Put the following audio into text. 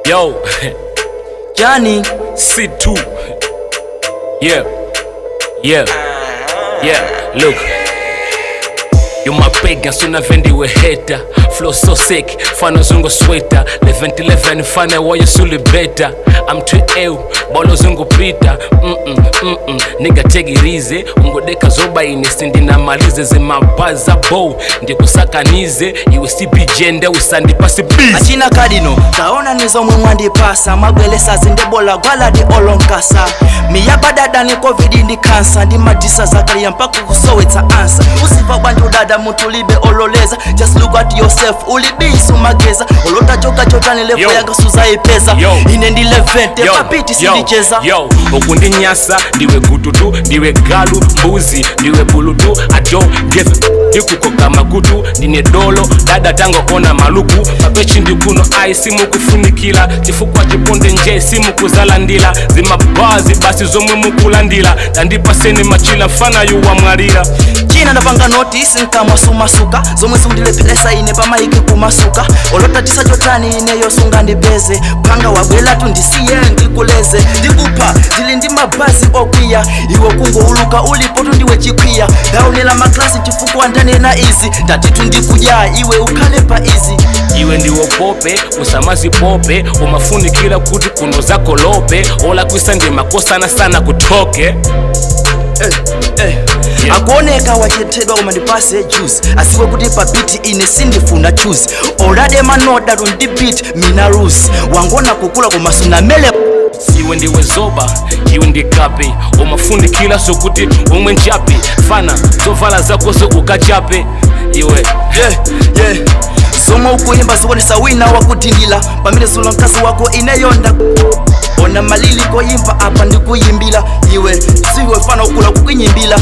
Yo, Johnny, C2. Yeah. Look. You my pagan, sunamve ndiwe hater. Flow so sick, fana zungosweta. 11 fana wayo sulibeta. I'm too ill, bolo zungupita. Nigga take it easy. Ungodeka zoba ine sindinamalize zimabaza bow. Ndikusakanize, iwe CPJ nde usandipasi busy. Achina kadino taona nizomwe mwandipasa, mwabwelesa zindebola gwaladi olonkasa miyabadada ni COVID ndi kansa ndi madisa zakaliya mpaka kusowetsa ansa. Usiva bwanji udada mutulibe ololeza? Just look at yourself, ulibisi umageza olota choka chotani level Yo. yanga suzayipeza. Yo. Ine ndi 11 Yo, pa beat yo, sindicheza. yo, ukundinyasa ndiwe gututu, ndiwe galu mbuzi, ndiwe bulutu. I don't give a, ndikukoka makutu, ndine dolo dada tangoona maluku papechi ndikuno ayi simukufunikila chifukwa chiponde nje simukuzalandila zimabazi basi zomwe mukulandila tandipaseni machila mfana yuwamwalira. China ndapanga notice nkamwa sumasuka zomwe zikundilepheresa ine pa mic kumasuka olota tisa chotani ineyo sungandipeze phanga wabwela tundisiye ndikuleze ndikupha ndili ndi mabazi okwiya iwe kungouluka ulipo tundiwe chikwiya ndaonela maklasi chifukwa ndanena izi ndatitu ndikudya iwe ukhale pa izi. Iwe ndiwo pope usamazipope umafunikira kuti kuno zakolope olakwisa ndi makosana sana kutoke. Eh, eh. Yeah. Akuoneka wachethedwa koma ndipase juice asiwe kuti pa beat ine sindifuna choose olade manoda tundi beat mina rules wangona kukula koma sunamele. Iwe ndiwe zoba, iwe ndi kape umafunikira sokuti umwe nchape fana zovala zakozo ukachape iwe. Yeah. Zomwe ukuyimba zikuonesa wina wakudindila pamene zulo mkazi wako ineyonda ona malili koyimba apa ndikuyimbila iwe siwe fana ukula kukunyimbila.